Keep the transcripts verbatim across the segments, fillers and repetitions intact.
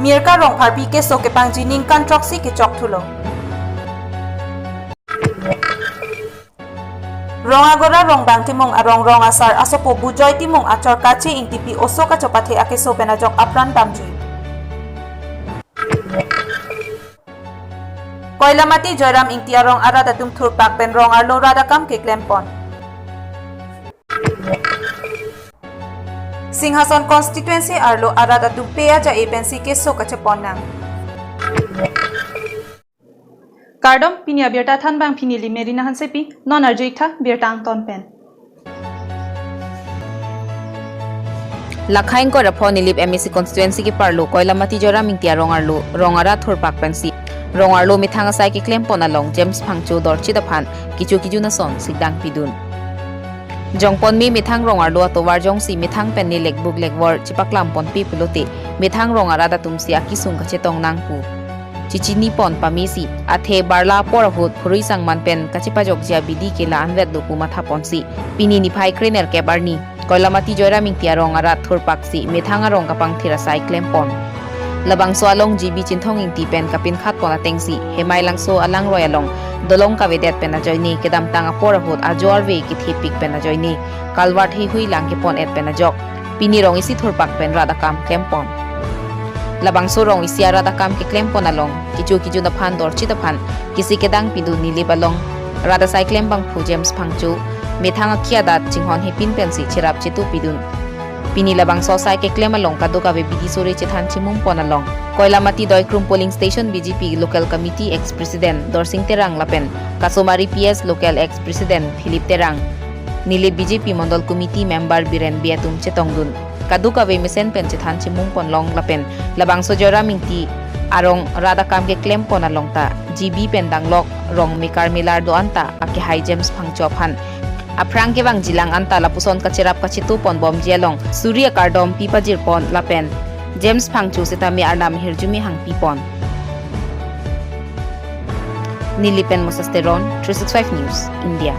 Mirka Rongpharpi keso kepangji ningkan throksi kechok thulo. Rong Agora Rongbang Timung arong rong asar asopo Bujoy Timung achor Kache Ingtipi oso kachopathe akeso pen ajok apran damjui. Koilamati Joyram Ingti arong arat atum thurpak pen rong arlo rat akam keklem pon. Singhason constituency arlo arat atum pe aja e pensi keso kachepon nang. Kardom, pini abirta thanbang pini Limeri Nahan Sepi, non arju-ik tha birta angton pen. Lakha ingkoi ra pho Nilip M A C constituency keparlo Koilamati Joyram Ingti arong arlo rong arat thurpak pensi rong arlo methang asai keklem pon along James Phangcho dorchit aphan kecho kejun ason sikdang pidun. Jongpon me methang rong arlo atovar jongsi methang pen ne lekbuk lekvor chepaklam ponpe pulote methang rong arat atum si akesung kachetong nang pu chechini pon pamesi, athe barla apor ahut phurui sangman pen kachepajokji abidi ke la-anvet do pu matha ponsi pini niphai krenerkep arni Koilamati Joyram Ingti arong arat thurpak si methang arong kapangthir asai klem pon. Labangso along G B Chinthong Ingti pen kapinkhat pon atengsi Hemai Langso alangroi along dolong kavedet pen ajoine kedamtang apor ahut ajo arve kethepik pen ajoine culvert heihui lang kepon et pen ajok pini rong isi thurpak pen rat akam klem pon. Labangso rong isi arat akam keklem pon along kecho kejun aphan dorchit aphan kesi kedang pidun Nilip along rat asai klem bangphu James Phangcho methang akhei adat chinghon hepin pensi cherap chetu pidun. Pini labangso asai keklem along kadokave bidi sore chethan chimum pon along Koilamati Doikrum polling station B J P local committee ex president Dorsing Terang lapen Kasomari P S local ex president Philip Terang, Nilip B J P mondol committee member Biren Bey atum chetongdun kadokave mesen pen chethan chimum pon long lapen labangso Joyram Ingti arong rat akam keklem pon along ta G B pen danglok rong mekar melar do-an ta akehai James Phangcho aphan aphrang kevangji lang anta lapuson kacherap kachetu pon bomji along suri akardom pi pajir pon lapen James Phangcho setame arnam hirjume hangpi pon. Nilip pen Moses Teron, three six five News, India.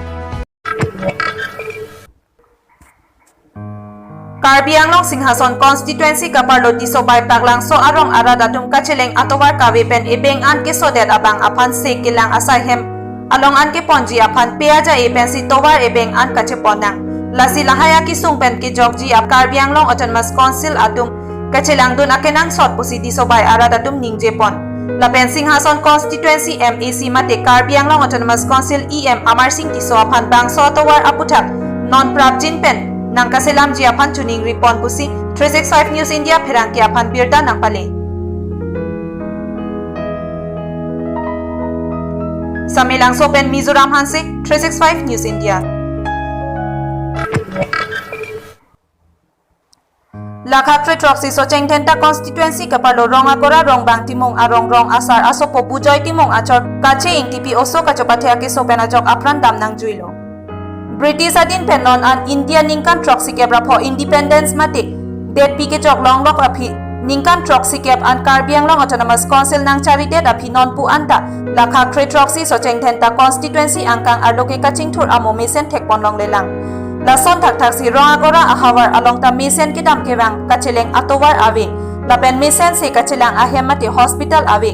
Karbi Anglong Singhason constituency kaparlo Tisobai Paklangso arong arat atum kacheleng atovar kave pen ebeng an kesodet abang aphan se kelang asai hem along an keponji aphan pe aja e pensi tovar ebeng an kachepon nang. Lasi lahai akesung pen kejokji ap Karbi Anglong Autonomous Council atum kachelangdun akenangsot pusi Tisobai arat atum ningje pon. Lapen Singhason constituency M A C mate Karbi Anglong Autonomous Council E M Amarsing Tisso aphan bangso atovar aputhak non prapjin pen nangkaselamji aphan choningri pon pusi three six five News India pherangke aphan birta nangpale. Samelangso pen Mizoram Hanse, three six five News India. Lakha kre throksi Socheng Dhenta constituency kaparlo Rong Agora Rongbang Timung arong rong asar asopo Bujoy Timung achor Kache Ingtipi oso kachopathe akeso pen ajok apran dam nangjuilo. British adin pen non an India ningkan throksikep ra pho independence mate detpi kechok longlok aphi ningkan throksikep an Karbi Anglong Autonomous Council nangcharidet aphi nonpu anta lakha kre throksi Socheng Dhenta constituency angkang arlo ke kachingthur amo mesen thekpon longlelang. Lason thakthaksi Rong Agora ahavar along ta mesen kedam kevang kacheleng atovar ave. Lapen mesen se kachelang ahem mate hospital ave.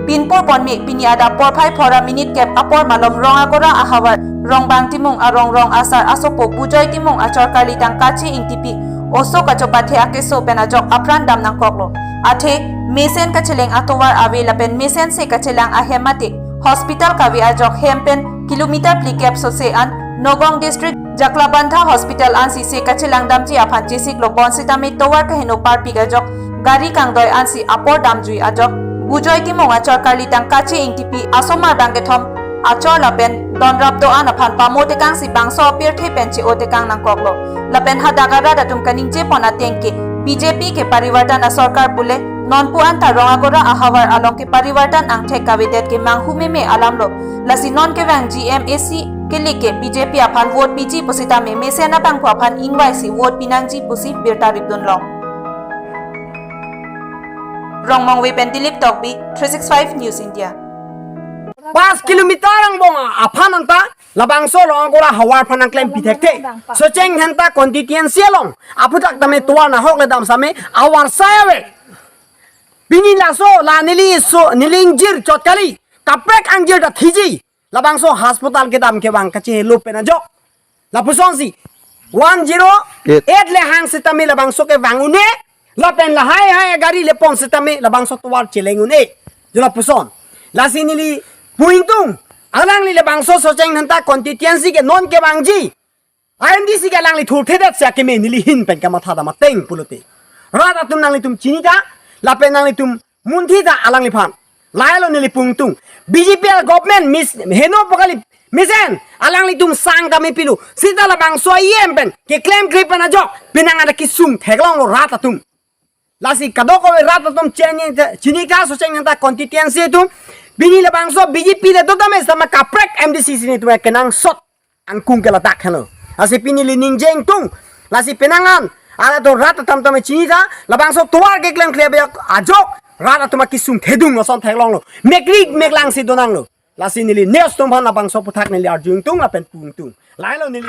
Pinpur ponme pini adap porphai phora minute kep apor malom Rong Agora ahavar Rongbang Timung arong rong asar asopo Bujoy Timung achor karlitang Kache Ingtipi oso kachopathe akeso pen ajok apran dam nangkoklo. Athe mesen kacheleng atovar ave lapen mesen se kachelang ahem mate hospital kave ajok hem pen kilometer phlikep sose an Nagaon district Jaklabandha hospital ansi se kachelang damji aphan chesiklo bonsitame tovar kaheno parpik ajok gari kangdoi ansi apor damjui ajok Bujoy Timung achor karlitang Kache Ingtipi asomar bang kethom achor lapen donrap do-an aphan pamo tekangsi bangso apirthe pen che-o tekang nangkoklo. Lapen hadak arat atum kaningje pon ateng ke B J P ke parivartan asorkar pule nonpu anta Rong Agora ahavar along ke parivartan angthek kavedet ke manghu meme alamlo. Lasi non kevang G M A C kele ke B J P aphan vote piji pusitame mesen abangphu aphan ingvaisi vote pinangji pusi birta ripdun long. Rongmongve pen Dilip Tokbi, three six five News India. Pas kilometer angbong aphan anta labangso Rong Agora havar aphan nangklem pithekthe. Socheng Dhenta constituency along aphuthak tame tovar nahok ledam same avar sai ave. Pini laso la neli so neli ingjir chot kali. Kaprek angjir ta thiji. Labangso hospital kedam kevang kachehelo pen ajok. Lapusonsi one zero eight le hang sitame labangso kevang un-e. Lapen lahai hai gari le pon sitame labangso tovar cheleng un-e. Jo lapuson. Lasi neli pu ingtung. Alangli labangso Socheng Dhenta constituency ke non kevangji I M D C ke alangli thurthedet si akeme neli ahin pen kamatha dam ateng pulote. Rat atum nanglitum chinitha, lapen nanglitum munthitha alangliphan. Lahelo neli pu ingtung. B J P government mis heno pu kali mesen alanglitum sang kami pilu. Sita labangso I M pen keklem kre pen ajok. Penang ada kesung theklonglo rat atum. Lasi kadokave rat atum chini, chinitha Socheng Dhenta constituency atum. Pini labangso B J P le dotame sama kaprek M D C si netum kenangsot angkung ke ladak helo. Lasi pini neli ningje ingtung. Lasi penang an. Ala to rat atum tame chinitha. Labangso tovar keklem kre be ajok. Rat atum akesung thedung ason theklonglo. Mekri meklang si donanglo. Lasi neli news atum aphan labangso aputhak neli arju ingtung lapen pu ingtung. Lahelo neli.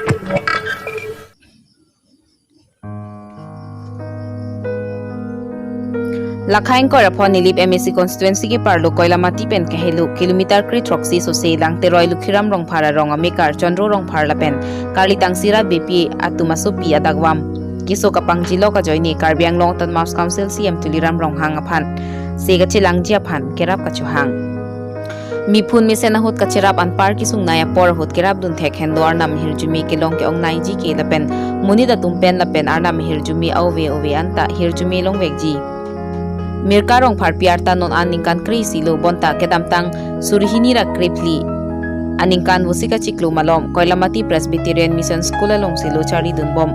Lakhaing Koirapho Nilip M A C constituency ke-arlo Koilamati pen kahelo kilometer kre throksi sose Langteroi Lukhiram Rongphar arong amekar Chandro Rongphar lapen Karli Tangsira Beypi atum asopi adakvam keso kapangjilok ajoine Karbi Anglong Autonomous Council C E M Tuliram Ronghang aphan se kachelangji aphan kerap kachohang. Miphun mesen ahut kacherap anpar kesungnei apor ahut kerapdun thek henlo arnam ahirjume kelong ke-ongnaiji ke lapen monit atum pen lapen arnam ahirjume ove ove anta hirjume longvekji. Mirka Rongpharpi arta non an ningkan kre-isi lo bonta kedamtang suri hini ra krephli aningkan vosik achiklo malom Koilamati Presbyterian Mission School alongsi lo charlidunbom.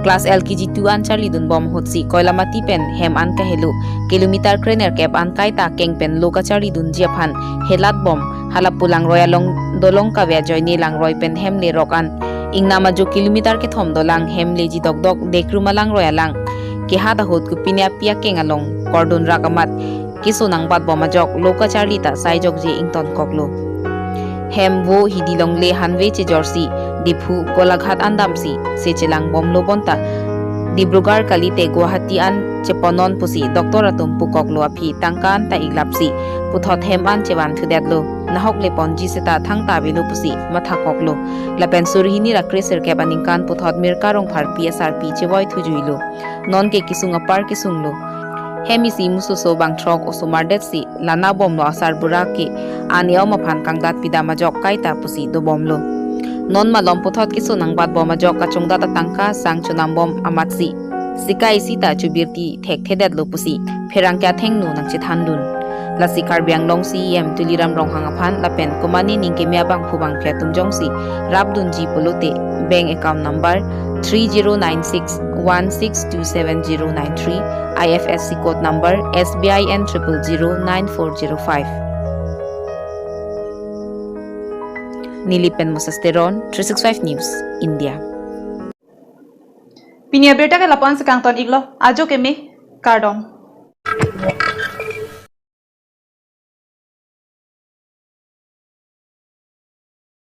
Class L K G two an charlidunbom ahutsi Koilamati pen hem an kahelo kilometer krenerkep an kaita keng pen lo kacharlidunji aphan helatbom. Hala pu langroi along dolong kave ajoine langroi pen hem lerok an ingnam ajo kilometer kethom dolang hem leji dokdok Dekruma langroi alang kehat ahut kopine api akeng along kordon rak amat keso nangbatbom ajok lo kacharli ta saijokje ingtonkoklo. Hem vo hidi longle hanve chejorsi Diphu Golaghat an damsi se chelangbomlo bonta Dibrugarh kalite Guwahati an cheponnon pusi doctor atum pukoklo aphi tangka anta iklapsi puthot hem an chevanthudetlo. Nahok le ponji seta thangta avelo pusi mathakoklo. Lapen suri hini ra kresirkep aningkan puthot Mirka Rongpharpi asarpi chevoithujuilo. Non ke kesung apar kesunglo. Hem isi musoso bangthrok osomar detsi lanabomlo asarbura ke an e-om aphan kangdat pidam ajok kaita pusi dobomlo. Non malom puthot keso nangbatbom ajok kachongdat atangka sang chonambom amatsi sika isi ta chobirti thekthedetlo pusi pherangke athengno nangchethandun. Lasi Karbi Anglong C E M Tuliram Ronghang aphan lapen komane ningkeme abangphu bangphi atum jongsi rapdunji pulote bank account number three zero nine six one six two seven zero nine three, I F S C code number S B I N triple zero nine four zero five. Nilip pen Moses Teron, three six five News, India. Pini abirta ke lapu-an si kangton iklo, ajo keme, kardom.